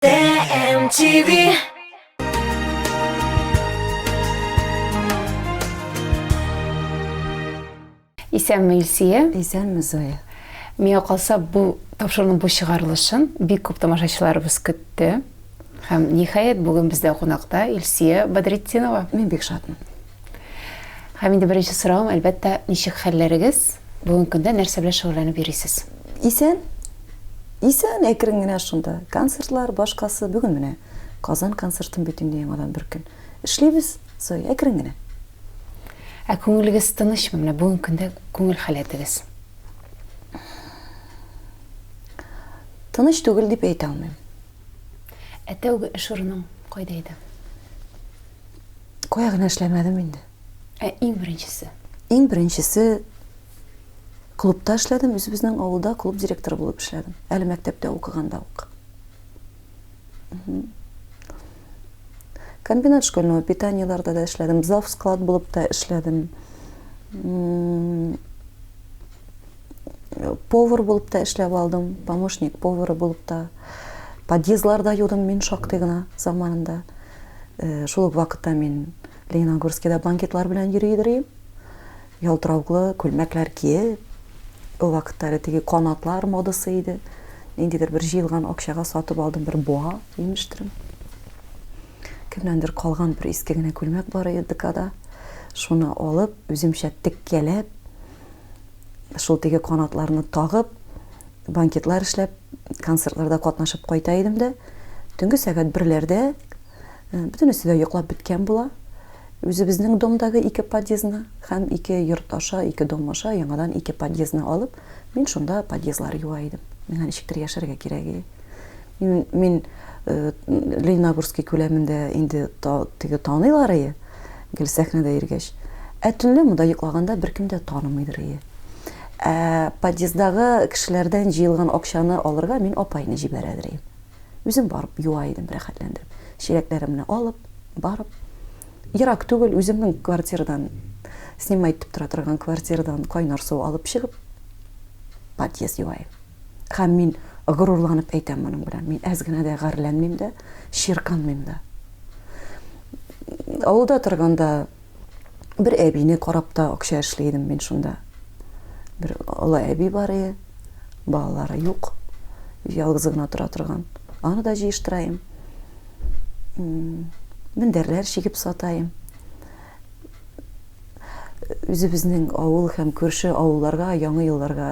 TMTV. Исәнме, Илсия? Исәнме, Зоя. Миңа калса, бу тапшыруның бу чыгарылышын бик күп тамашачыларыбыз көтте. Һәм ниһаять бүген бездә кунакта Илсия Бадретдинова. Мин бик шатмын. Һәм инде беренче соравым, әлбәттә, ничек хәлләрегез? Бүгенге көндә нәрсә белән шөгыльләнеп йөрисез? Исән. Исән, әкрен генә шунда. Концертлар, башкасы. Бүген менә Казан концертым бит инде яңадан бер көн. Эшлибез, Зоя, әкрен генә. Ә күңелегез тынычмы? Менә бүгенге көндә күңел халәтегез? Тыныч түгел дип әйтә алмыйм. Ә тәүге эш урының кайда иде? Кая гына эшләмәдем инде. Ә иң беренчесе? Иң беренчесе клубта эшләдем, үзебезнең авылда клуб директоры булып эшләдем. Әле мәктәптә укыганда ук. Комбинат школьного питаниеларда да эшләдем, зав склад булып та эшләдем. Повар булып та эшләп алдым, помощник повара булып та. Подъездларда юдым мин шактый гына заманында. Э, шул ук вакытта мин Лениногорскида банкетлар белән йөри идем. Ялтыравыклы күлмәкләр киеп, ул вакытта әле теге канатлар модасы иде. Ниндидер бер җыелган акчага сатып алдым бер боа, имештерем. Кемнәндер калган бер иске генә күлмәк бар иде ДКда. Шуны алып, үземчә теккәләп, шул теге канатларны тагып, банкетлар эшләп, концертларда катнашып кайта идем дә, төнге сәгать берләрдә э, бөтенесе дә йоклап беткән була. Үзебезнең домдагы ике подъездны һәм ике йорт аша, ике дом аша яңадан ике подъездны алып, мин шунда подъездлар юа идем. Миңа ничектер яшәргә кирәк иде. Мин, мин э, Лениногорский күләмендә инде та, теге таныйлар ие, гел сәхнәдә йөргәч. Ә төнлә монда йоклаганда беркем дә танымыйдыр ие. Ә подъезддагы кешеләрдән җыелган акчаны алырга мин апайны җибәрәдер идем. Үзем барып юа идем рәхәтләндереп. Чиләкләремне алып, барып. Ерак түгел, үземнең квартирадан, снимать итеп тора торган квартирадан кайнар су алып чыгып, подъезд юа идем. Һәм мин горурланып әйтәм моның белән. Мин әз генә дә гарьләнмим дә, чирканмыйм да. Авылда торганда бер әбине карап та акча эшли идем мин шунда. Бер олы әби бар иде, балалары юк, ялгызы гына тора торган. Аны да җыештыраем. Мендәрләр чигеп сатаем. Үзебезнең авыл һәм күрше авылларга яңа елларга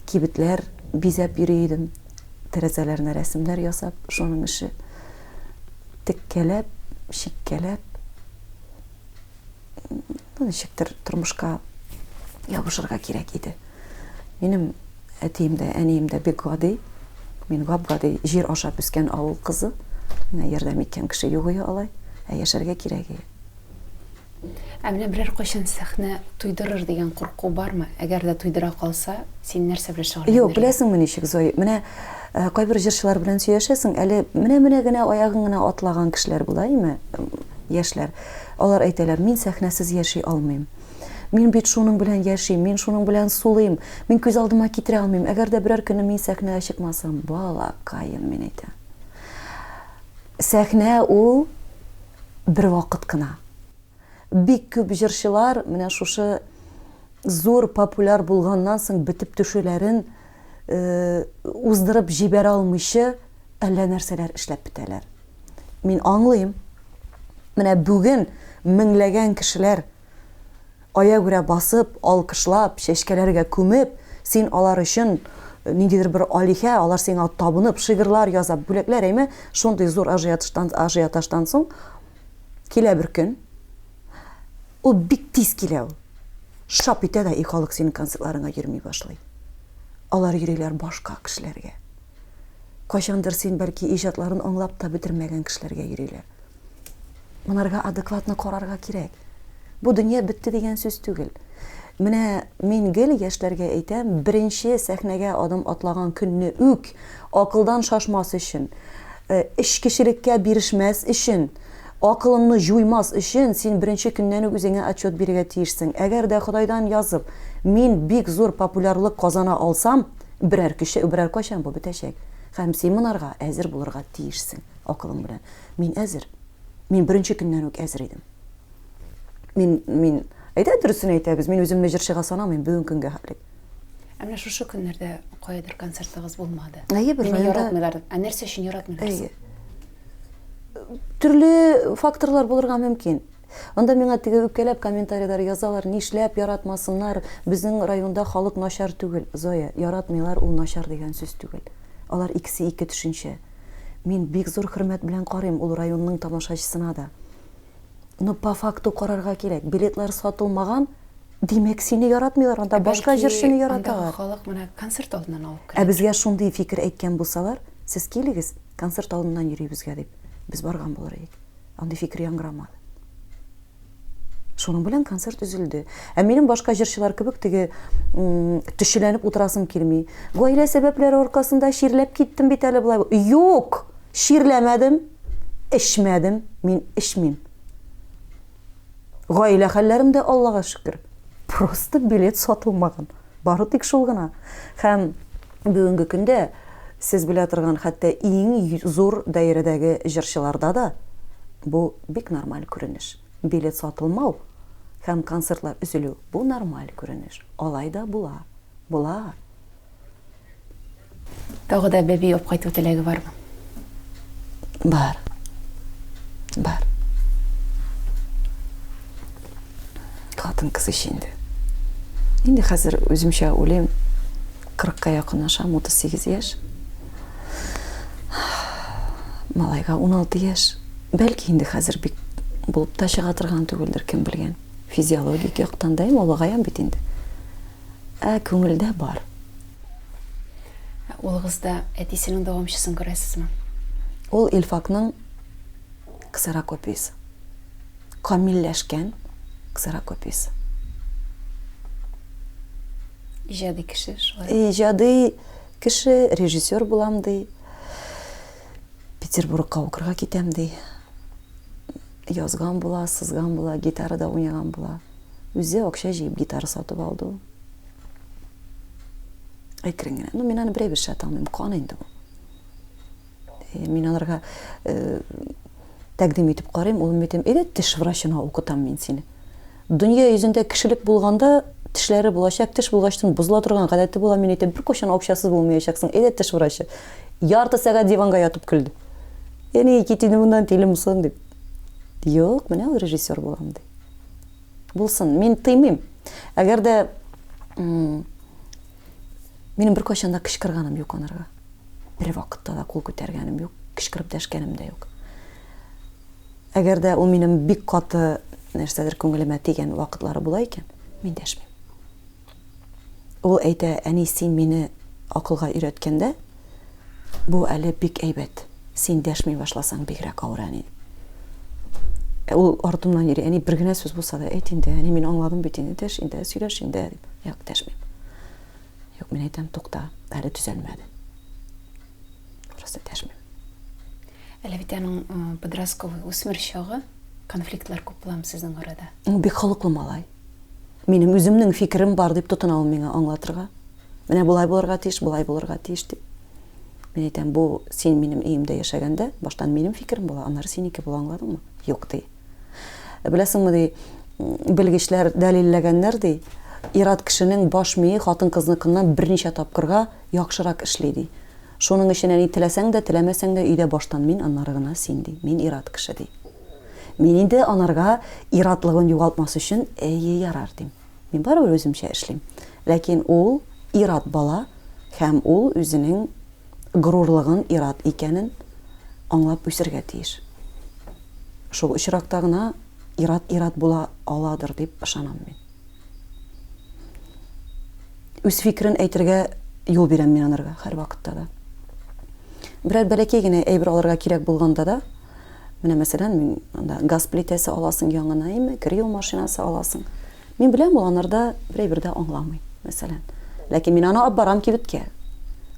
кибетләр бизәп йөри идем. Тәрәзәләренә рәсемнәр ясап, шуның эше. Теккәләп, чиккәләп, ну, ничектер тормышка ябышырга кирәк иде. Минем әтием дә, әнием дә бик гади. Мин гап-гади җир ашап үскән авыл кызы. Миңа ярдәм иткән кеше юк иде алай. Ә яшәргә кирәк иде. Ә менә берәр кайчан сәхнә туйдырыр дигән курку бармы? Әгәр дә туйдыра калса, син нәрсә белән шөгыльләнергә? Юк, беләсеңме ничек, Зоя, менә э, кайбер җырчылар белән сөйләшәсең, әле менә-менә генә аягын гына атлаган кешеләр була, име, яшьләр. Алар әйтәләр, мин сәхнәсез яши алмыйм. Мин бит шуның белән яшим, мин шуның белән сулыйм, мин күз алдыма китерә алмыйм. Әгәр дә берәр көнне мин сәхнәгә чыкмасам, балакаем, мин әйтәм. Сәхнә ул бер вакыт кына. Бик күп җырчылар менә шушы зур популяр булганнан соң бетеп төшүләрен э, уздырып җибәрә алмыйча әллә нәрсәләр эшләп бетәләр. Мин аңлыйм. Менә бүген меңләгән кешеләр аягүрә басып, алкышлап, чәчкәләргә күмеп, син алар өчен ниндидер бер алиһә, алар сиңа табынып, шигырьләр язап, бүләкләр, әйме, шундый зур ажиотаждан, ажиотаждан соң килә бер көн. Ул бик тиз килә ул. Шап итә дә, и халык синең концертларыңа йөрми башлый. Алар йөриләр башка кешеләргә. Кайчандыр син бәлки иҗатларын аңлап та бетермәгән кешеләргә йөриләр. Монарга адекватно карарга кирәк. Бу дөнья бетте дигән сүз түгел. Менә мин гел яшьләргә әйтәм, беренче сәхнәгә адым атлаган көнне үк акылдан шашмас өчен, э, эчкечелеккә бирешмәс өчен, акылыңны җуймас өчен син беренче көннән үк үзеңә отчет бирергә тиешсең. Әгәр дә Ходайдан язып, мин бик зур популярлык казана алсам, берәр кеше, берәр кайчан бу бетәчәк. Һәм син монарга әзер булырга тиешсең, акылың белән. Мин әзер. Мин беренче көннән үк әзер идем. Мин, мин, әйдә дөресен әйтәбез, мин үземне җырчыга санамыйм бүгенге көнгә хәтлек. Ә менә шушы көннәрдә каядыр концертыгыз булмады. Әйе, бер Мине яратмыйлар. Ә нәрсә өчен яратмыйлар? Әйе. Төрле факторлар булырга мөмкин. Анда миңа теге үпкәләп комментарийлар язалар, нишләп яратмасыннар, безнең районда халык начар түгел. Зоя, яратмыйлар ул начар дигән сүз түгел. Алар икесе ике төшенчә. Мин бик зур хөрмәт белән карыйм ул районның тамашачысына да. Но по факту карарга кирәк. Билетлар сатылмаган, димәк, сине яратмыйлар, анда башка җырчыны яраталар. Андагы халык менә концерт алдыннан алып керә. Ә безгә шундый фикер әйткән булсалар, сез килегез, концерт алдыннан йөрибезгә дип, без барган булыр идек. Андый фикер яңгырамады. Шуның белән концерт өзелде. Ә минем башка җырчылар кебек теге төчеләнеп утырасым килми. Гаилә сәбәпләре аркасында чирләп киттем бит әле болай. Юк! Чирләмәдем, эчмәдем, мин эчмим. Гаилә хәлләрем дә Аллага шөкер. Просто билет сатылмаган. Бары тик шул гына. Һәм бүгенге көндә сез белә торган хәтта иң зур даирәдәге җырчыларда да бу бик нормаль күренеш. Билет сатылмау һәм концертлар өзелү бу нормаль күренеш. Алай да була. Була. Тагы да бәби алып кайту теләге бармы? Бар. Бар. Хатын-кыз ич инде. Инде хәзер үземчә уйлыйм, 40-ка якынлашам, 38 яшь. Малайга 16 яшь. Бәлки инде хәзер бик булып та чыга торган түгелдер, кем белгән. Физиологик яктан да олыгаям бит инде. Ә күңелдә бар. Ә улыгызда әтисенең дәвамчысын күрәсезме? Ул Илфакның ксерокопиясе. Камилләшкән ксерокопиясе. Иҗади кеше шулай. Иҗади кеше, режиссер булам ди. Петербургка укырга китәм ди. Язган була, сызган була, гитарада уйнаган була. Үзе акча җыеп гитара сатып алды ул. Әкрен генә. Ну, мин аны берәй эшләтә алмыйм, кан инде бу. Э, мин аларга э, тәкъдим итеп карыйм, улым әйтәм, әйдә теш врачына укытам мин сине. Дөнья йөзендә кешелек булганда тешләре булачак, теш булгачтын бозыла торган гадәте була, мин әйтәм, беркайчан акчасыз булмаячаксың, әйдә теш врачы. Ярты сәгать диванга ятып көлде. Әни, кит инде моннан, тиле дип. Юк, менә ул режиссер булам ди. Булсын, мин тыймыйм. Әгәр дә минем беркайчан да кычкырганым юк анарга. Бер вакытта да кул күтәргәнем юк, кычкырып дәшкәнем дә юк. Әгәр дә ул минем бик каты нәрсәдер күңелемә тигән вакытлары була икән, мин дәшмим. Ул әйтә, әни, син мине акылга өйрәткәндә, бу әле бик әйбәт. Син дәшми башласаң, бигрәк авыр, әни. Ә ул артымнан йөри, әни, бер генә сүз булса да әйт инде, әни, мин аңладым бит инде, дәш инде, сөйләш инде, дип. Юк, дәшмим. Юк, мин әйтәм, тукта, әле төзәлмәде. Просто дәшмим. Әле бит аның подростковый үсмер чагы, конфликтлар күп буламы сезнең арада? Ул бик холыклы малай. Минем үземнең фикерем бар дип тотына ул миңа аңлатырга. Менә болай булырга тиеш, болай булырга тиеш дип. Мин әйтәм, бу син минем өемдә яшәгәндә, баштан минем фикерем була, аннары синеке була, аңладыңмы? Юк, ди. Беләсеңме, ди, белгечләр дәлилләгәннәр, ди, ир-ат кешенең баш мие хатын-кызныкыннан берничә тапкырга яхшырак эшли, ди. Шуның өчен, әни, теләсәң дә, теләмәсәң дә, өйдә баштан мин, аннары гына син, ди. Мин ир-ат кеше, ди. Мин инде анарга ир-атлыгын югалтмас өчен, әйе, ярар, дим. Мин барыбер үземчә эшлим. Ләкин ул ир-ат бала һәм ул үзенең горурлыгын ир-ат икәнен аңлап үсергә тиеш. Шул очракта гына ир-ат ир-ат була аладыр дип ышанам мин. Үз фикерен әйтергә юл бирәм мин анарга һәрвакытта да. Берәр бәләкәй генә әйбер алырга кирәк булганда да, менә мәсәлән, мин анда газ плитәсе аласың яңына, әйме, кер юу машинасы аласың. Мин беләм, ул анарда бер әйбер дә аңламый, мәсәлән. Ләкин мин аны алып барам кибеткә.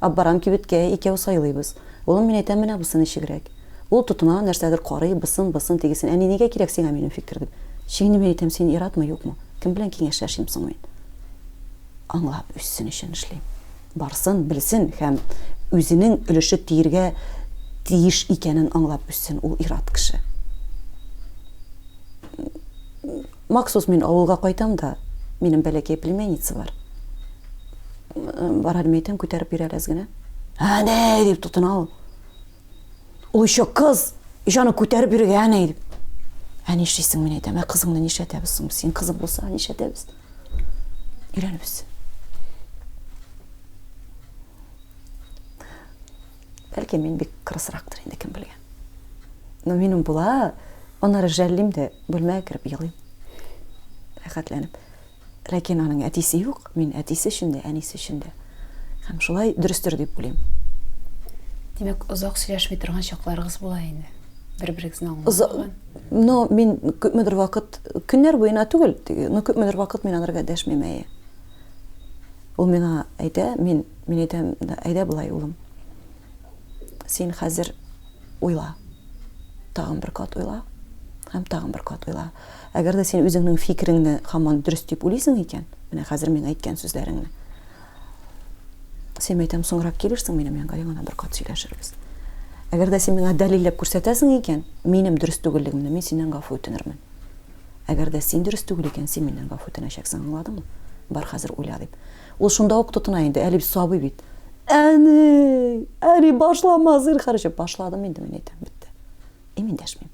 Алып барам кибеткә, икәү сайлыйбыз. Улым, мин әйтәм, менә бусы ничегрәк. Ул тотына, нәрсәдер карый, бысын, бысын, тегесен. Әни, нигә кирәк сиңа минем фикер, дип. Чөнки мин әйтәм, син ир-атмы, юкмы? Кем белән киңәшләшим соң мин? Аңлап үссен өчен эшлим. Барсын, белсен һәм Үзенең өлеше тиергә тиеш икәнен аңлап үссен ул ир-ат кеше. Махсус мин авылга кайтам да, минем бәләкәй племянница бар. Бар әле, әйтәм, күтәреп бир әле әз генә. Әнә дип тотына ул. Ул еще кыз, еще аны күтәреп йөрергә, әнә дип. Ә нишлисең, мин әйтәм, ә кызыңны нишләтәбез соң? Син кызың булса, нишләтәбез? Өйләнеп үссен. Бәлки мин бик кырысрактыр инде, кем белгән. Но минем була, аннары жәллим дә, бүлмәгә кереп елыйм. Рәхәтләнеп. Ләкин аның әтисе юк, мин әтисе өчен дә, әнисе өчен дә. Һәм шулай дөрестер дип уйлыйм. Димәк, озак сөйләшми торган чакларыгыз була инде. Бер-берегезне аңламаган. Но мин күпмедер вакыт, көннәр буена түгел, но күпмедер вакыт мин анарга дәшмим, әйе. Ул миңа әйтә, мин, мин әйтәм, әйдә болай, улым. Син хәзер уйла. Тагын бер кат уйла. Һәм тагын бер кат уйла. Әгәр дә син үзеңнең фикереңне һаман дөрес дип уйлыйсың икән, менә хәзер миңа әйткән сүзләреңне. Син әйтәм, соңрак килерсең минем янга, яңадан бер кат сөйләшербез. Әгәр дә син миңа дәлилләп күрсәтәсең икән, минем дөрес түгеллегемне, мин синнән гафу үтенермен. Әгәр дә син дөрес түгел икән, син миннән гафу үтенәчәксең, аңладыңмы? Бар хәзер уйла дип. Ул шунда ук тотына инде, әле бит сабый бит. Әни, әни башлама, зинһар өчен. Башладым инде, мин әйтәм, бетте. И мин дәшмим.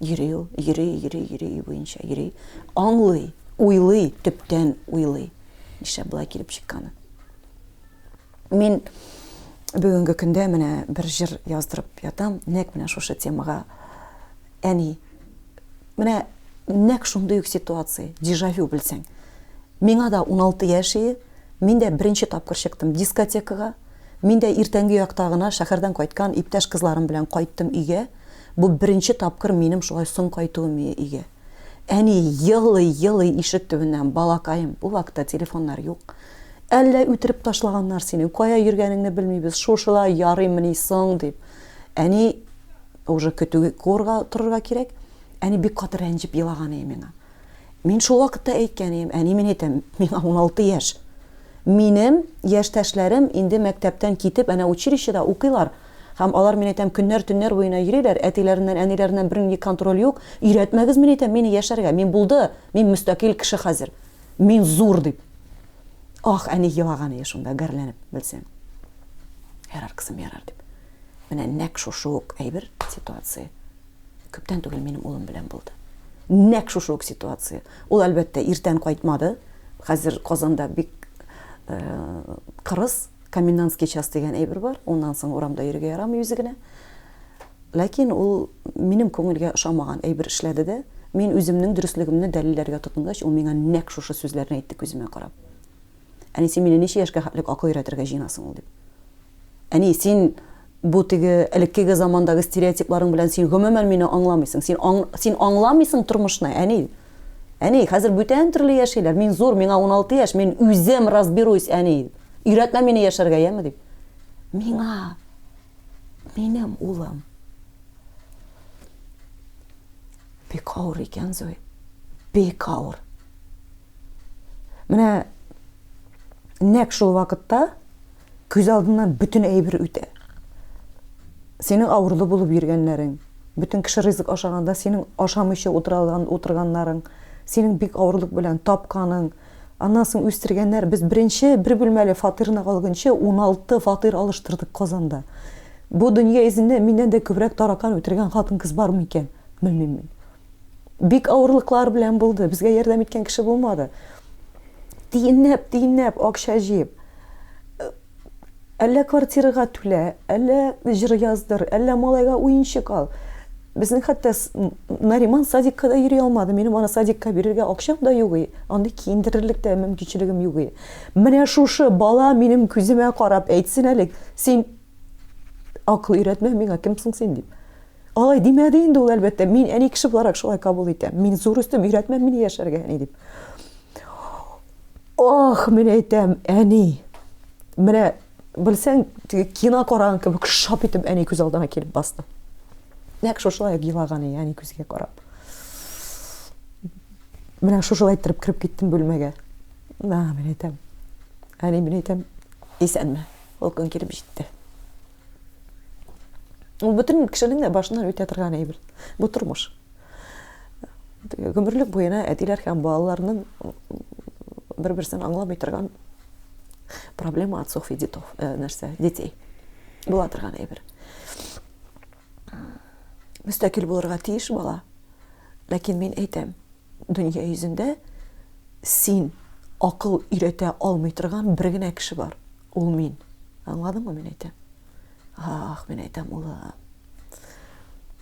Йөри ул, йөри, йөри, йөри өй буенча, йөри. Аңлый, уйлый, төптән уйлый. Нишләп болай килеп чыкканы. Мин бүгенге көндә менә бер җыр яздырып ятам, нәкъ менә шушы темага. Әни, менә нәкъ шундый ук ситуация, дежавю белсәң. Миңа да 16 яшь ие, мин дә беренче тапкыр чыктым дискотекага. Мин дә иртәнге якта гына шәһәрдән кайткан иптәш кызларым белән кайттым өйгә. Бу беренче тапкыр минем шулай соң кайтуым ие өйгә. Әни елый-елый ишек төбеннән, балакаем, бу вакытта телефоннар юк. Әллә үтереп ташлаганнар сине, кая йөргәнеңне белмибез, шушылай ярыймыни соң, дип. Әни уже көтү куырга торырга кирәк. Әни бик каты рәнҗеп елаган иде миңа. Мин шул вакытта әйткән идем, әни, мин әйтәм, миңа 16 яшь. Минем яшьтәшләрем инде мәктәптән китеп, әнә училищеда укыйлар. Һәм алар, мин әйтәм, көннәр, төннәр буена йөриләр, әтиләреннән, әниләреннән бернинди контроль юк. Өйрәтмәгез, мин әйтәм, мине яшәргә. Мин булды, мин мөстәкыйль кеше хәзер. Мин зур, дип. Ах, әни елаган иде шунда, гарьләнеп, белсәң. Ярар, кызым, ярар, дип. Менә нәкъ шушы ук әйбер, ситуация, күптән түгел минем улым белән булды. Нәкъ шушы ук ситуация. Ул, әлбәттә, иртән кайтмады. Хәзер Казанда бик э, кырыс, комендантский час дигән әйбер бар. Уннан соң урамда йөрергә ярамый үзе генә. Ләкин ул минем күңелгә ошамаган әйбер эшләде дә, мин үземнең дөреслегемне дәлилләргә тотынгач, ул миңа нәкъ шушы сүзләрне әйтте күземә карап. Әни, син мине ничә яшькә хәтлек акыл өйрәтергә җыенасың ул, дип. Әни, син бу теге элеккеге замандагы стереотипларың белән син гомумән мине аңламыйсың. Син, аң, син аңламыйсың тормышны, әни. Әни, хәзер бүтән төрле яшиләр. Мин зур, миңа 16 яшь, мин үзем разберусь, әни. Өйрәтмә мине яшәргә, яме, дип. Миңа Минем улым. Бик авыр икән, Зоя. Бик авыр. Менә нәкъ шул вакытта күз алдыннан бөтен әйбер үтә. Синең авырлы булып йөргәннәрең, бөтен кеше ризык ашаганда синең ашамыйча утырган утырганнарың, синең бик авырлык белән тапканың, Аннан соң үстергәннәр. Без беренче бер бүлмәле фатирны алганчы 16 фатир алыштырдык Казанда. Бу дөнья йөзендә миннән дә күбрәк таракан үтергән хатын-кыз бармы икән? Белмим мин. Бик авырлыклар белән булды. Безгә ярдәм иткән кеше булмады. Тиенләп, тиенләп акча җыеп. Әллә квартирага түлә, әллә җыр яздыр, әллә малайга уенчык ал. Безнең хәтта Нариман садикка да йөри алмады. Минем аны садикка бирергә акчам да юк и, андый киендерерлек тә мөмкинчелегем юк и. Менә шушы бала минем күземә карап әйтсен әле, син акыл өйрәтмә миңа, кем соң син дип. Алай димәде инде ул, әлбәттә. Мин әни кеше буларак шулай кабул итәм. Мин зур үстем, өйрәтмә мине яшәргә, әни дип. Ох, мин әйтәм, әни. Менә белсәң, теге кино караган кебек шап итеп әни күз алдына килеп басты. Нәкъ шушылай ук елаган иде әни күзгә карап. Менә шушылай иттереп кереп киттем бүлмәгә. На, мин әйтәм. Әни, мин әйтәм, исәнме. Ул көн килеп җитте. Ул бөтен кешенең дә башыннан үтә торган әйбер. Бу тормыш. Гомерлек буена әтиләр һәм балаларның бер-берсен аңламый торган проблема отцов и детов, э, нәрсә, детей. Була торган әйбер. Мөстәкил булырга тиеш бала. Ләкин мин әйтәм, дөнья йөзендә син акыл өйрәтә алмый торган бер генә кеше бар. Ул мин. Аңладыңмы, мин әйтәм. Ах, мин әйтәм, улым.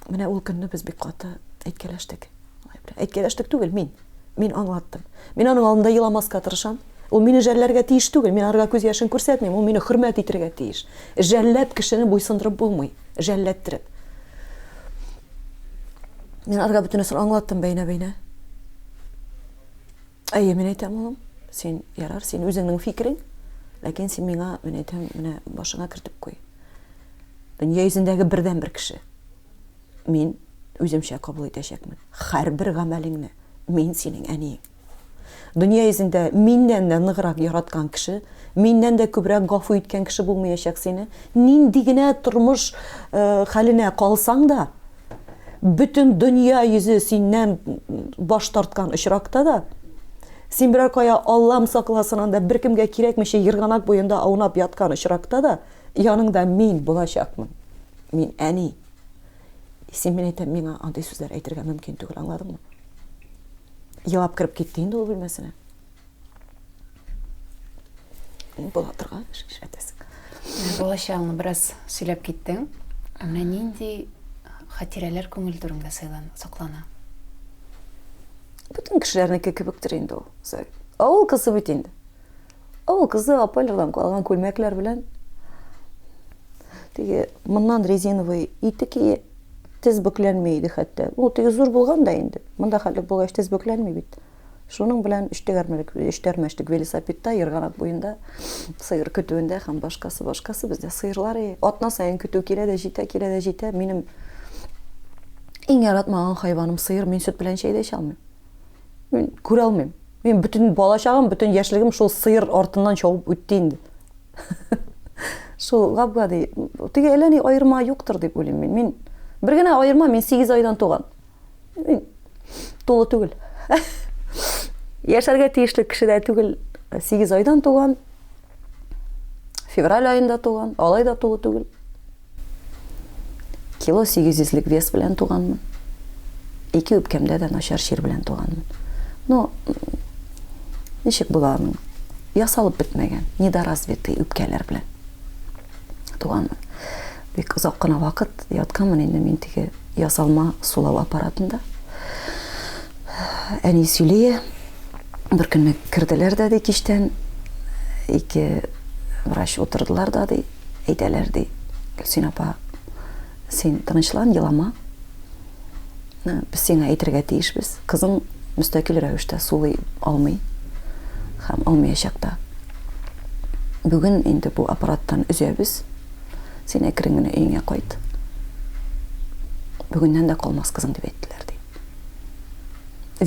Менә ул көнне без бик каты әйткәләштек. Әйткәләштек түгел, мин. Мин аңлаттым. Мин аның алдында еламаска тырышам. Ул мине жәлләргә тиеш түгел, мин арга күз яшен күрсәтмим, ул мине хөрмәт итергә тиеш. Жәлләп кешене буйсындырып булмый, жәлләттереп. Мин арга бөтенесен аңлаттым бәйнә-бәйнә. Әйе, мин әйтәм, улым, син ярар, син үзеңнең фикерең, ләкин син миңа, мин әйтәм, менә башыңа кертеп куй. Дөнья йөзендәге бердәнбер кеше. Мин үземчә кабул итәчәкмен. Һәрбер гамәлеңне. Мин синең әниең. Дөнья йөзендә миннән дә ныграк яраткан кеше, миннән дә күбрәк гафу иткән кеше булмаячак сине. Нинди генә тормыш э, хәленә калсаң да, бөтен дөнья йөзе синнән баш тарткан очракта да, син берәр кая Аллам сакласын анда беркемгә кирәкмичә ерганак буенда аунап яткан очракта да, яныңда мин булачакмын. Мин әни. Син мин әйтәм, миңа андый сүзләр әйтергә мөмкин түгел, аңладыңмы? Елап кереп китте инде ул бүлмәсенә. Була торган эш ишетәсең. Балачагыңны бераз сөйләп киттең. Ә менә нинди хатирәләр күңел түреңдә саклана? Бөтен кешеләрнеке кебектер инде ул. Авыл кызы бит инде. Авыл кызы апайлардан калган күлмәкләр белән теге моннан резиновый итек кие тез бөкләнми иде хәтта. Ул теге зур булган да инде. Монда хәтлек булгач тез бөкләнми бит. Шуның белән өч тәрмәшлек велосипедта, ерганак буенда, сыер көтүендә һәм башкасы, башкасы бездә сыерлар и. Атна саен көтү килә дә җитә, килә дә җитә. Минем иң яратмаган хайваным сыер, мин сөт белән чәй дә эчә алмыйм. Мин күрә алмыйм. Мин бөтен балачагым, бөтен яшьлегем шул сыер артыннан чабып үтте инде. Шул гап-гади. Теге әллә ни аерма юктыр дип уйлыйм мин. Мин бер генә аерма, мин 8 айдан туган. Мин тулы түгел. Яшәргә тиешле кеше дә түгел. 8 айдан туган. Февраль аенда туган, алай да тулы түгел. Кило 800лек вес белән туганмын. Ике үпкәмдә дә начар чир белән туганмын. Ну, ничек була аның? Ясалып бетмәгән, недоразвитый үпкәләр белән туганмын. Бик озак кына вакыт ятканмын инде мин теге ясалма сулау аппаратында. Әни сөйли, бер көнне керделәр дә ди кичтән, ике врач утырдылар да ди, әйтәләр ди, Гөлсин апа, син тынычлан, елама. Без сиңа әйтергә тиешбез. Кызың мөстәкыйль рәвештә сулый алмый һәм алмаячак та. Бүген инде бу аппараттан өзәбез. Син әкрен генә өеңә кайт. Бүгеннән дә калмас кызың дип әйттеләр ди.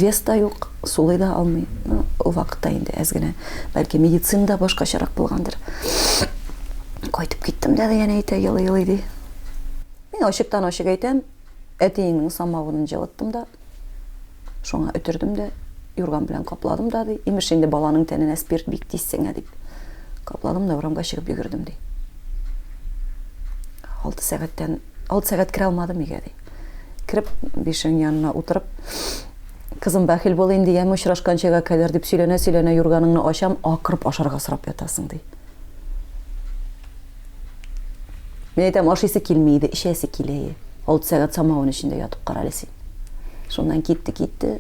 Вес та юк, сулый да алмый. Ну, ул вакытта инде әз генә, бәлки медицина да башкачарак булгандыр. Кайтып киттем дә дигән әйтә, елый-елый ди. Мин ачыктан ачык әйтәм, әтиеңнең самавырын җылыттым да, шуңа өтердем дә, юрган белән капладым да, ди. Имеш инде баланың тәненә спирт бик тиз сеңә дип. Капладым да урамга чыгып йөгердем, ди. 6 сәгатьтән, 6 сәгать керә алмадым өйгә, ди. Кереп, бишең янына утырып, кызым, бәхил бул инде, яме очрашканчага кадәр дип сөйләнә-сөйләнә юрганыңны ачам, акырып ашарга сорап ятасың, ди. Мин әйтәм, ашыйсы килми иде, эчәсе килә иде. 6 сәгать самавын эчендә ятып кара әле син. Шуннан китте, китте.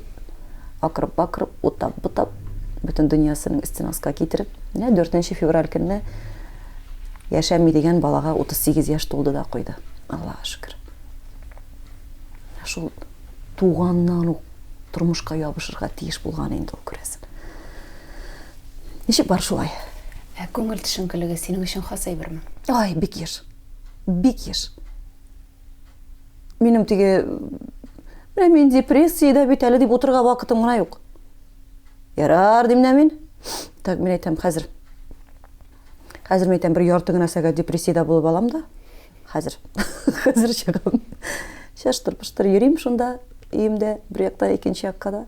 Акырып-бакырып, утап-бутап, бөтен дөньясының өстен аска китереп, менә 4 февраль көнне яшәми дигән балага 38 яшь тулды да куйды. Аллага шөкер. Шул туганнан ук тормышка ябышырга тиеш булган инде ул, күрәсең. Ничек бар шулай? Ә күңел төшенкелеге синең өчен хас әйберме? Ай, бик еш. Бик еш. Минем теге менә мин депрессиядә бит әле дип утырырга вакытым гына юк. Ярар, дим дә мин. Так, мин әйтәм, хәзер. Хәзер мин әйтәм, бер ярты генә сәгать депрессиядә булып алам да. Хәзер. Хәзер чыгам. Чаштыр-пыштыр йөрим шунда өемдә, бер яктан икенче якка да.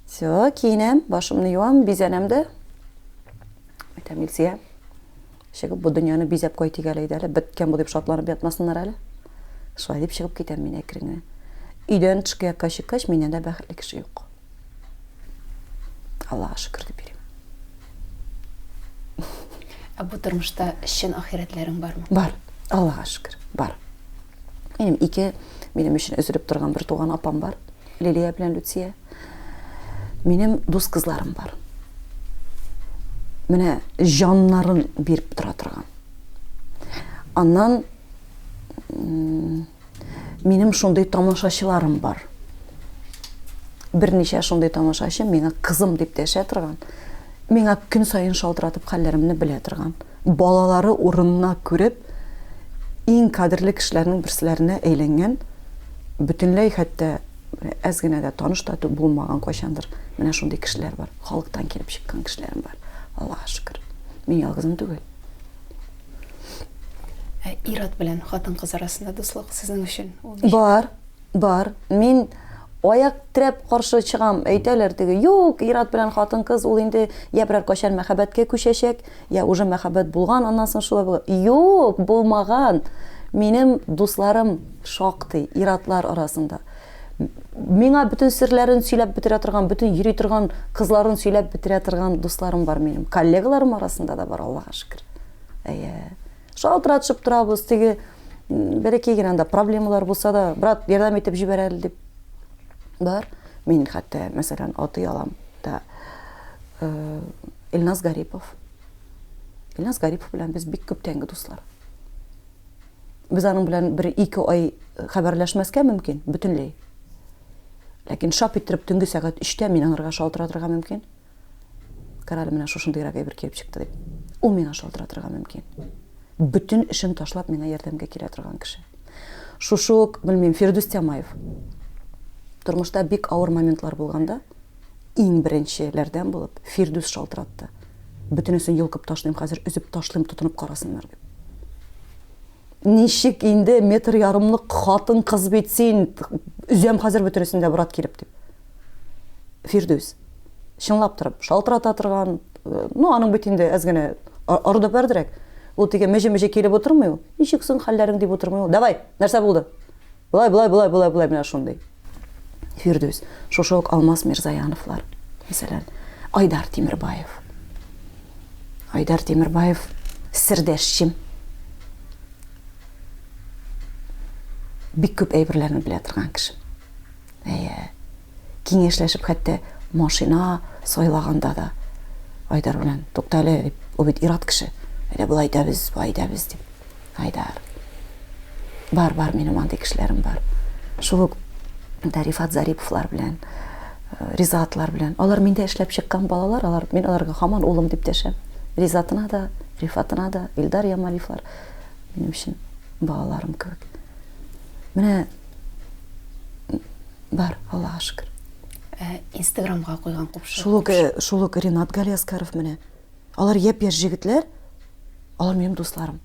Все, киенәм, башымны юам, бизәнәм дә. Әйтәм, Илсия, чыгып бу дөньяны бизәп кайтыйк әле, әйдә әле, беткән бу дип шатланып ятмасыннар әле. Шулай дип чыгып китәм мин әкрен генә. Өйдән тышкы якка чыккач, миннән дә бәхетле кеше юк. Аллага шөкер дип йөрим. Ә бу тормышта чын ахирәтләрең бармы? Бар. Аллага шөкер, бар. Минем ике, минем өчен өзелеп торган бер туган апам бар. Лилия белән Люция. Минем дус кызларым бар. Менә җаннарын биреп тора торган. Аннан Минем шундый тамашачыларым бар. Берничә шундый тамашачы миңа кызым дип дәшә торган, миңа көн саен шалтыратып хәлләремне белә торган, балалары урынына күреп, иң кадерле кешеләрнең берселәренә әйләнгән, бөтенләй хәтта әз генә дә таныш та булмаган кайчандыр менә шундый кешеләр бар. Халыктан килеп чыккан кешеләрем бар. Аллага шөкер. Мин ялгызым түгел. Ә ир-ат белән хатын-кыз арасында дуслык сезнең өчен ул ничек? Бар, бар. Мин аяк терәп каршы чыгам. Әйтәләр теге, юк, ир-ат белән хатын-кыз ул инде я берәр кайчан мәхәббәткә күчәчәк, я уже мәхәббәт булган, аннан соң шулай була. Юк, булмаган. Минем дусларым шактый ир-атлар арасында. Миңа бөтен серләрен сөйләп бетерә торган, бөтен йөри торган кызларын сөйләп бетерә торган дусларым бар минем. Коллегаларым арасында да бар, Аллага шөкер. Әйе. Шалтыратышып торабыз, теге бәләкәй генә анда проблемалар булса да, брат, ярдәм итеп җибәр әле дип. Бар. Мин хәтта, мәсәлән, атый алам да э, Илназ Гарипов. Илназ Гарипов белән без бик күптәнге дуслар. Без аның белән бер-ике ай хәбәрләшмәскә мөмкин, бөтенләй. Ләкин шап иттереп төнге сәгать өчтә мин аңарга шалтыратырга мөмкин. Карале, менә шушындыйрак әйбер килеп чыкты дип. Ул миңа шалтыратырга мөмкин. Бөтен эшен ташлап миңа ярдәмгә килә торган кеше. Шушы ук, белмим, Фирдүс Тямаев. Тормышта бик авыр моментлар булганда, иң беренчеләрдән булып Фирдүс шалтыратты. Бөтенесен йолкып ташлыйм хәзер, өзеп ташлыйм, тотынып карасыннар дип. Ничек инде метр ярымлык хатын кыз бит син, өзәм хәзер бөтенесен дә, брат килеп дип. Фирдүс. Чынлап торып, шалтырата торган, э, ну, аның бит инде әз генә ары да бәрдерәк. Ул теге меже-меже килеп утырмый ул. Ничек соң хәлләрең дип утырмый ул. Давай, нәрсә булды? Болай, болай, болай, болай, болай, менә шундый. Фирдүс, шушы ук Алмаз Мирзаяновлар, мәсәлән, Айдар Тимербаев. Айдар Тимербаев сердәшчем. Бик күп әйберләрне белә торган кеше. Әйе. Киңәшләшеп хәтта машина сайлаганда да Айдар белән, туктале, дип, ул бит ир-ат кеше. Әйдә болай итәбез, болай итәбез дип. Айдар. Бар, бар, минем андый кешеләрем бар. Шул ук да Рифат Зариповлар белән, э, Ризатлар белән. Алар миндә эшләп чыккан балалар, алар мин аларга һаман улым дип дәшәм. Ризатына да, Рифатына да, Илдар Ямалиевлар минем өчен балаларым кебек. Менә бар, Аллага шөкер. Ә, Инстаграмга куйган купшы. Шул ук, э, шул ук Ринат Галиаскаров менә. Алар япь-яшь җегетләр, алар минем дусларым.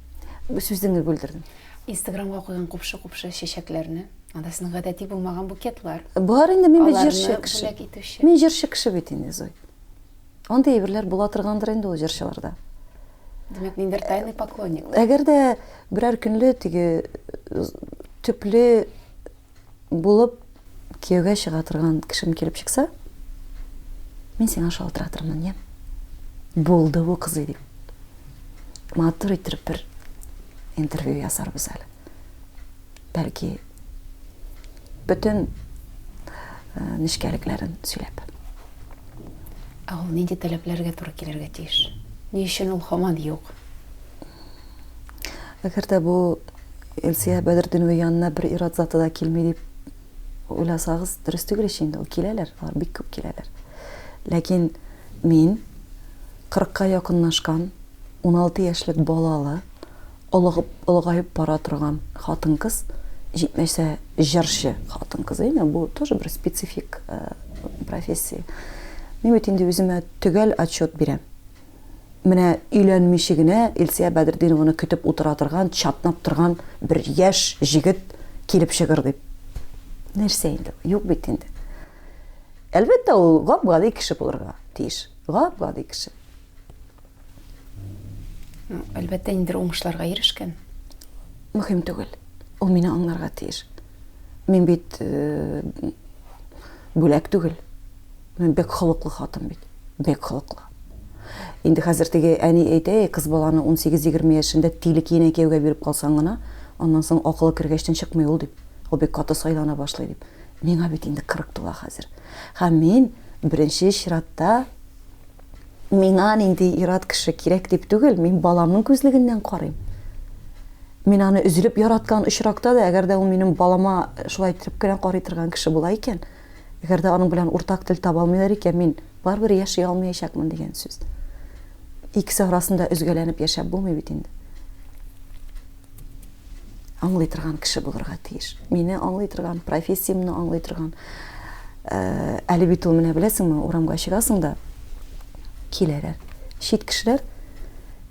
Сүзеңне бүлдердем. Инстаграмга куйган купшы-купшы чәчәкләрне, анда сезнең гадәти булмаган букетлар. Бар инде, мин бит җырчы кеше. Мин җырчы кеше бит инде, Зой. Андый әйберләр була торгандыр инде ул җырчыларда. Димәк, ниндидер тайный поклонник. Әгәр дә берәр көнле теге төпле булып кияүгә чыга торган кешем килеп чыкса, мин сиңа шалтыратырмын, я? Булды бу кызый дип. Матур иттереп бер интервью ясарбыз әле. Бәлки бөтен э, нечкәлекләрен сөйләп. Ә ул нинди таләпләргә туры килергә тиеш? Ни өчен ул һаман юк? Әгәр дә бу Илсөя Бәдретдинова янына бер ир-ат заты да килми дип уйласагыз, дөрес түгел ич инде ул. Киләләр, алар бик күп киләләр. Ләкин мин кырыкка якынлашкан, 16 яшьлек балалы, олыгып, олыгаеп бара торган хатын-кыз, җитмәсә җырчы хатын-кыз, әйме, бу тоже бер специфик э, профессия. Мин бит инде үземә төгәл отчет бирәм. Менә өйләнмичә генә Илсөя Бәдретдинованы көтеп утыра торган, чатнап торган бер яшь җегет килеп чыгыр дип. Нәрсә инде? Юк бит инде. Әлбәттә, ул гап-гади кеше булырга тиеш. Гап-гади кеше. Ну, әлбәттә, ниндидер уңышларга ирешкән. Мөһим түгел. Ул мине аңларга тиеш. Мин бит э, бүләк түгел. Мин бик холыклы хатын бит. Бик холыклы. Инде хәзер теге әни әйтә, кыз баланы 18-20 яшендә тиле киенә кияүгә биреп калсаң гына, аннан соң акылы кергәчтен чыкмый ул дип. Ул бик каты сайлана башлый дип. Миңа бит инде 40 тула хәзер. Һәм мин беренче чиратта миңа нинди ир-ат кеше кирәк дип түгел, мин баламның күзлегеннән карыйм. Мин аны өзелеп яраткан очракта да, әгәр дә ул минем балама шулай итеп кенә карый торган кеше була икән, әгәр дә аның белән уртак тел таба алмыйлар икән, мин барыбер яши алмаячакмын дигән сүз. Икесе арасында өзгәләнеп яшәп булмый бит инде. Аңлый торган кеше булырга тиеш. Мине аңлый торган, профессиямне аңлый торган. Э, әле бит ул менә беләсеңме, урамга чыгасың да киләләр. Чит кешеләр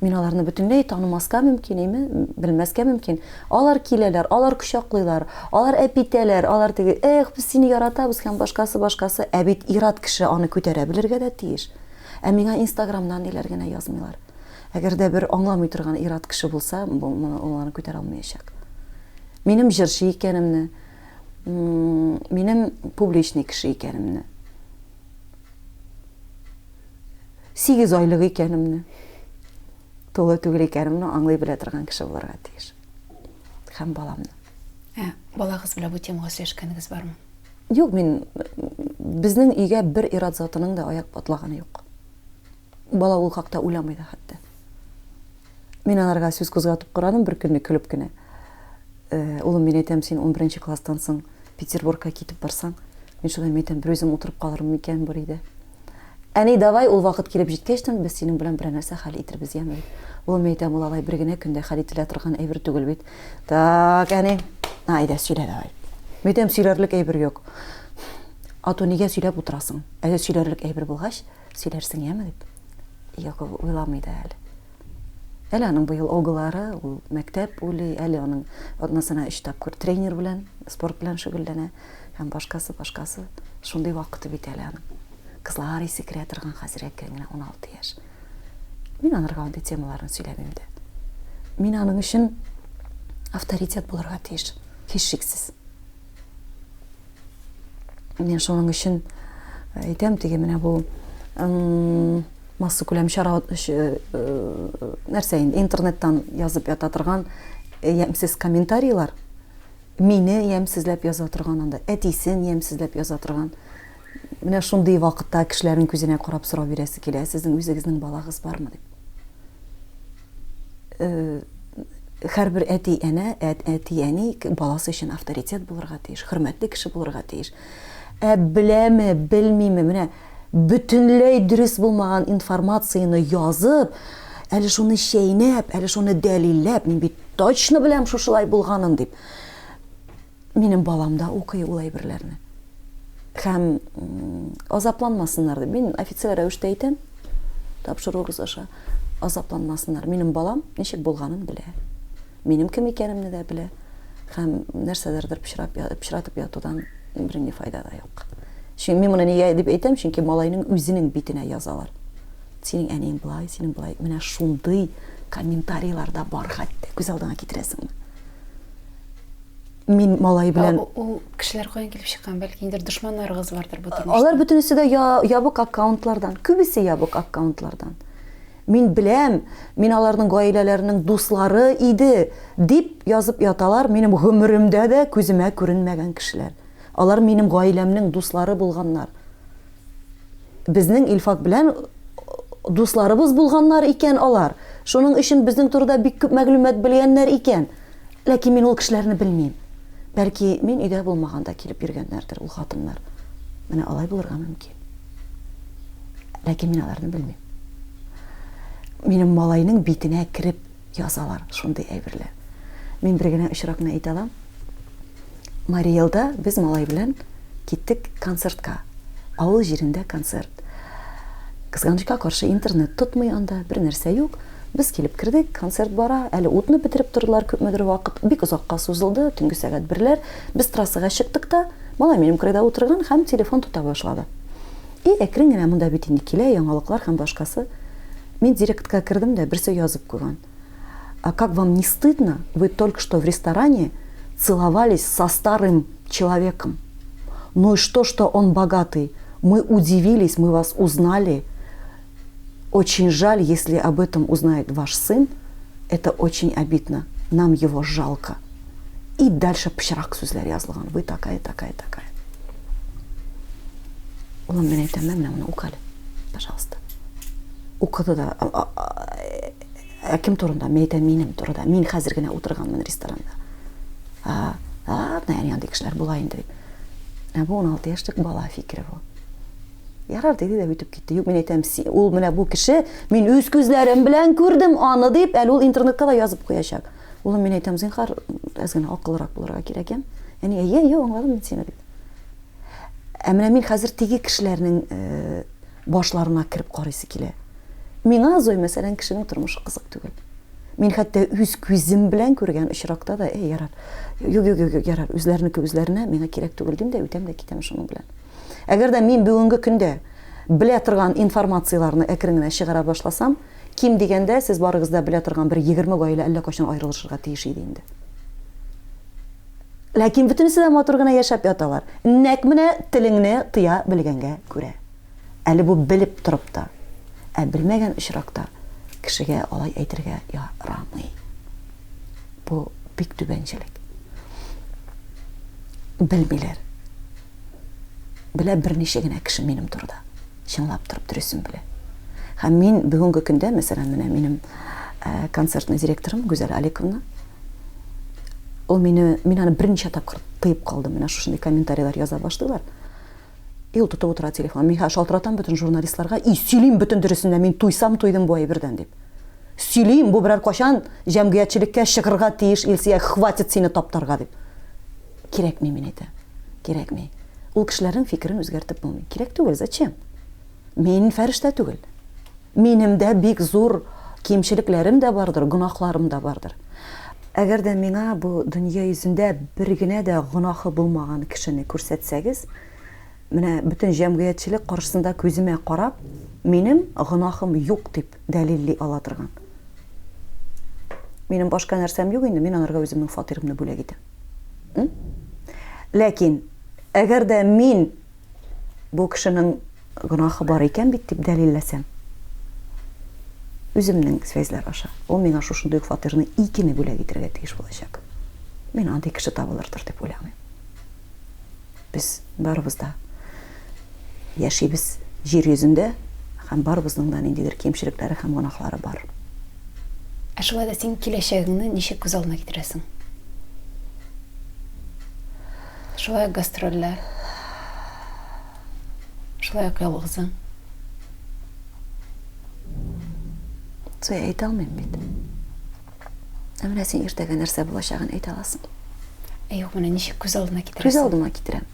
мин аларны бөтенләй танымаска мөмкин, әйме, белмәскә мөмкин. Алар киләләр, алар кочаклыйлар, алар әпитәләр, алар теге, эх, без сине яратабыз һәм башкасы, башкасы. Ә бит ир-ат кеше аны күтәрә белергә дә тиеш. Ә миңа Инстаграмнан ниләр генә язмыйлар. Әгәр дә бер аңламый торган ир-ат кеше булса, моны ул аны күтәрә алмаячак. Минем җырчы икәнемне, минем публичный кеше икәнемне, 8 айлык икәнемне, тулы түгел икәнемне аңлый белә торган кеше булырга тиеш. Һәм баламны. Ә балагыз белән бу темага сөйләшкәнегез бармы? Юк, мин безнең өйгә бер ир-ат затының да аяк атлаганы юк. Бала ул хакта уйламый да хәтта. Мин аларга сүз кузгатып карадым бер көнне көлеп кенә. Э, улым, мин әйтәм, син 11 класстан соң Петербургка китеп барсаң, мин шулай мин әйтәм, берүзем утырып калырмын микән бер өйдә. Әни, давай, ул вакыт килеп җиткәч тә, без синең белән берәр нәрсә хәл итербез, яме? Улым, мин әйтәм, ул алай бер генә көндә хәл ителә торган әйбер түгел бит. Так, әни, әйдә, сөйлә давай. Мин әйтәм, сөйләрлек әйбер юк. А то нигә сөйләп утырасың? Әле сөйләрлек әйбер булгач, Сөйләрсең, яме, дип. Юк, ул уйламый да әле. Әле аның быел ОГЭлары, ул мәктәп уйлый, әле аның атнасына өч тапкыр тренер белән, спорт белән шөгыльләнә һәм башкасы, башкасы. Шундый вакыты бит әле аның. Кызлар исе керә торган хәзер әкрен генә 16 яшь. Мин анарга андый темаларны сөйләмим дә. Мин аның өчен авторитет булырга тиеш, һичшиксез. Мин шуның өчен әйтәм, теге менә бу массакүләм чара нәрсә инде интернеттан язып ята торган ямьсез комментарийлар, мине ямьсезләп яза торган анда, әтисен ямьсезләп яза торган. Менә шундый вакытта кешеләрнең күзенә карап сорау бирәсе килә, сезнең үзегезнең балагыз бармы дип. Һәрбер әти-әнә, әти-әни баласы өчен авторитет булырга тиеш, хөрмәтле кеше булырга тиеш. Ә беләме, белмиме, менә бөтенләй дөрес булмаган информацияне язып, әле шуны чәйнәп, әле шуны дәлилләп, мин бит точно беләм шушылай булганын дип. Минем балам да укый ул әйберләрне. Һәм азапланмасыннар дип, мин официаль рәвештә әйтәм, тапшыруыгыз аша, азапланмасыннар. Минем балам ничек булганын белә. Минем кем икәнемне дә белә. Һәм нәрсәләрдер пычрап, пычратып ятудан бернинди файда да юк. Чөнки мин моны нигә дип әйтәм, чөнки малайның үзенең битенә язалар. Синең әниең болай, синең болай. Менә шундый комментарийлар да бар хәтта. Күз алдыңа китерәсеңме? Мин малай белән... Ул кешеләр каян килеп чыккан? Бәлки инде дошманнарыгыз бардыр бу тормышта. Алар бөтенесе дә ябык аккаунтлардан. Күбесе ябык аккаунтлардан. Мин беләм, мин аларның гаиләләренең дуслары иде, дип язып яталар минем гомеремдә дә күземә күренмәгән кешеләр. Алар минем гаиләмнең дуслары булганнар. Безнең Илфак белән дусларыбыз булганнар икән алар. Шуның өчен безнең турыда бик күп мәгълүмат белгәннәр икән. Ләкин мин ул кешеләрне белмим. Бәлки, мин өйдә булмаганда килеп йөргәннәрдер ул хатыннар. Менә алай булырга мөмкин. Ләкин мин аларны белмим. Минем малайның битенә кереп язалар шундый әйберләр. Мин бер генә очракны әйтә алам. Марий Элда без малай белән киттек концертка. Авыл җирендә концерт. Кызганычка каршы, интернет тотмый анда, бер нәрсә юк. Без килеп кердек, концерт бара, әле утны бетереп тордылар күпмедер вакыт, бик озакка сузылды, төнге сәгать берләр. Без трассага чыктык та, малай минем кырыйда утырган һәм телефон тота башлады. И әкрен генә монда бит инде килә яңалыклар һәм башкасы. Мин директка кердем дә, берсе язып куйган. А как вам не стыдно, вы только что в ресторане целовались со старым человеком. Ну и что, что он богатый? Мы удивились, мы вас узнали. Очень жаль, если об этом узнает ваш сын. Это очень обидно. Нам его жалко. И дальше пычрак сүзләр язылган. Вы такая, такая, такая. Улым, мин әйтәм, менә моны укы әле, пожалуйста. Укыды да. Ә кем турында? Мин әйтәм, минем турыда. Мин хәзер генә утырганмын ресторанда. А, ладно, әни андый кешеләр була инде дип. Ә бу 16 яшьлек бала фикере бу. Ярар диде дә үтеп китте. Юк, мин әйтәм, ул менә бу кеше, мин үз күзләрем белән күрдем аны дип, әле ул интернетка да язып куячак. Улым, мин әйтәм, зинхар, әз генә акыллырак булырга кирәк, яме? Әни, әйе, әйе, аңладым мин сине дип. Ә менә мин хәзер теге кешеләрнең э, башларына кереп карыйсы килә. Миңа, Зой, мәсәлән, кешенең тормышы кызык түгел. Мин хәтта үз күзем белән күргән очракта да, әй, ярар, юк, юк, юк, ярар, үзләренеке үзләренә, миңа кирәк түгел дим дә, үтәм дә китәм шуның белән. Әгәр дә мин бүгенге көндә белә торган информацияләрне әкрен генә чыгара башласам, ким дигәндә, сез барыгыз да белә торган бер 20 гаилә әллә кайчан аерылышырга тиеш иде инде. Ләкин бөтенесе дә матур гына яшәп яталар. Нәкъ менә телеңне тыя белгәнгә күрә. Әле бу белеп торып та. Ә белмәгән очракта кешегә алай әйтергә ярамый. Бу бик түбәнчелек. Белмиләр. Белә берничә генә кеше минем турыда. Чынлап торып дөресен белә. Һәм мин бүгенге көндә, мәсәлән, менә минем э, концертный директорым Гүзәл Аликовна, ул мине, мин аны берничә тапкыр тыеп калдым. Менә шушындый комментарийлар яза башлыйлар. И ул тотып утыра телефон. Мин хәзер шалтыратам бөтен журналистларга и сөйлим бөтен дөресен дә, мин туйсам туйдым бу әйбердән дип. Сөйлим, бу берәр кайчан җәмгыятьчелеккә чыгырга тиеш, Илсөя, хватит сине таптарга дип. Кирәкми, мин әйтәм. Кирәкми. Ул кешеләрнең фикерен үзгәртеп булмый. Кирәк түгел, зачем? Мин фәрештә түгел. Минем дә бик зур кимчелекләрем дә бардыр, гөнаһларым да бардыр. Әгәр дә миңа бу дөнья йөзендә бер генә дә гөнаһы булмаган кешене күрсәтсәгез, менә бөтен җәмгыятьчелек каршысында күземә карап, минем гөнаһым юк дип дәлилли ала торган. Минем башка нәрсәм юк инде, мин анарга үземнең фатирымны бүләк итәм. Ләкин, әгәр дә мин бу кешенең гөнаһы бар икән бит дип дәлилләсәм, үземнең связьләр аша, ул миңа шушындый ук фатирны икене бүләк итәргә тиеш булачак. Мин андый кеше табылырдыр дип уйламыйм. Без барыбыз да яшибез җир йөзендә һәм барыбызның да ниндидер кимчелекләре һәм гөнаһлары бар. Ә шулай да син киләчәгеңне ничек күз алдына китерәсең? Шулай ук гастрольләр. Шулай ук ялгызың. Зоя, әйтә алмыйм бит. Ә менә син иртәгә нәрсә булачагын әйтә аласың. Ә юк, менә ничек күз алдына китерәсең? Күз алдыма китерәм.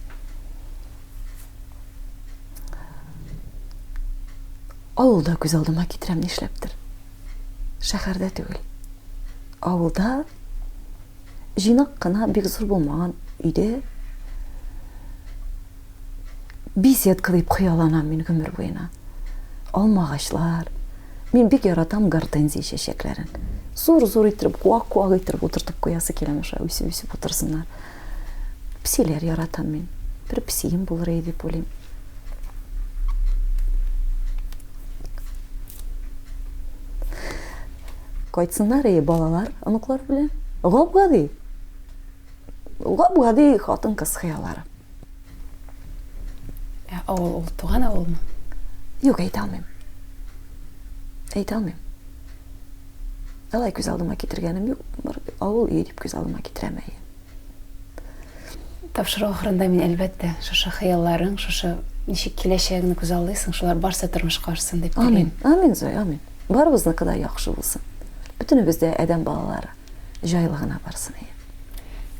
Авылда күз алдыма китерәм нишләптер. Шәһәрдә түгел. Авылда Җыйнак кына, бик зур булмаган өйдә беседка дип хыялланам мин гомер буена. Алмагачлар. Мин бик яратам гортензия чәчәкләрен. Зур-зур иттереп, куак-куак иттереп утыртып куясы килә менә шулай үсеп-үсеп утырсыннар. Песиләр яратам мин. Бер песием булыр иде дип уйлыйм. Кайтсыннар и балалар, оныклар белән. Гап-гади. Гап-гади хатын-кыз хыяллары. Ә авыл ул туган авылмы? Юк, әйтә алмыйм. Әйтә алмыйм. Алай күз алдыма китергәнем юк. Авыл өе дип күз алдыма китерәм әйе. Тапшыру ахырында мин, әлбәттә, шушы хыялларың, шушы ничек киләчәгеңне күзаллыйсың, шулар барсы тормышка ашсын дип телим. Амин. Амин, Зоя, амин. Барыбызныкы да яхшы булсын. Бөтенебез дә адәм балалары. Җайлы гына барсын ие.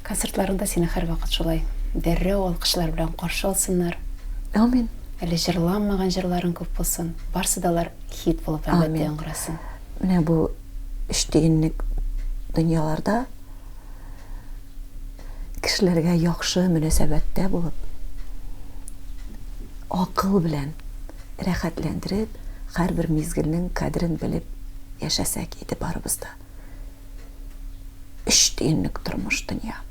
Концертларыңда сине һәрвакыт шулай дәррәү алкышлар белән каршы алсыннар. Амин. Әле җырламаган җырларың күп булсын. Барсы да алар хит булып, әлбәттә, яңгырасын. Менә бу өч тиенлек дөньяларда кешеләргә яхшы мөнәсәбәттә булып, акыл белән рәхәтләндереп, һәрбер мизгелнең кадерен белеп яшәсәк иде барыбыз да. Өч тиенлек тормыш дөнья.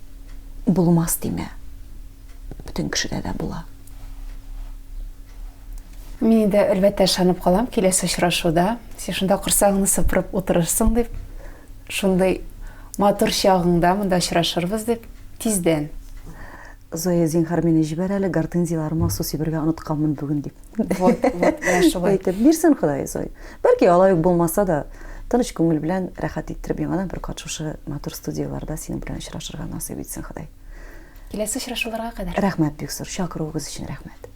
Булмас димә. Бөтен кешедә дә була. Мин инде, әлбәттә, ышанып калам, киләсе очрашуда син шунда корсагыңны сыпырып утырырсың дип, шундый матур чагыңда монда очрашырбыз дип, тиздән. Зоя, зинһар, мине җибәр әле, гортензияләремә су сибергә онытканмын бүген, дип. Вот, вот, менә шулай. Әйтеп бирсен Ходай, Зоя. Бәлки, алай ук булмаса да, тыныч күңел белән, рәхәт иттереп, яңадан бер кат шушы матур студияләрдә синең белән очрашырга насыйп итсен Ходай. Киләсе очрашуларга кадәр. Рәхмәт бик зур, чакыруыгыз өчен рәхмәт.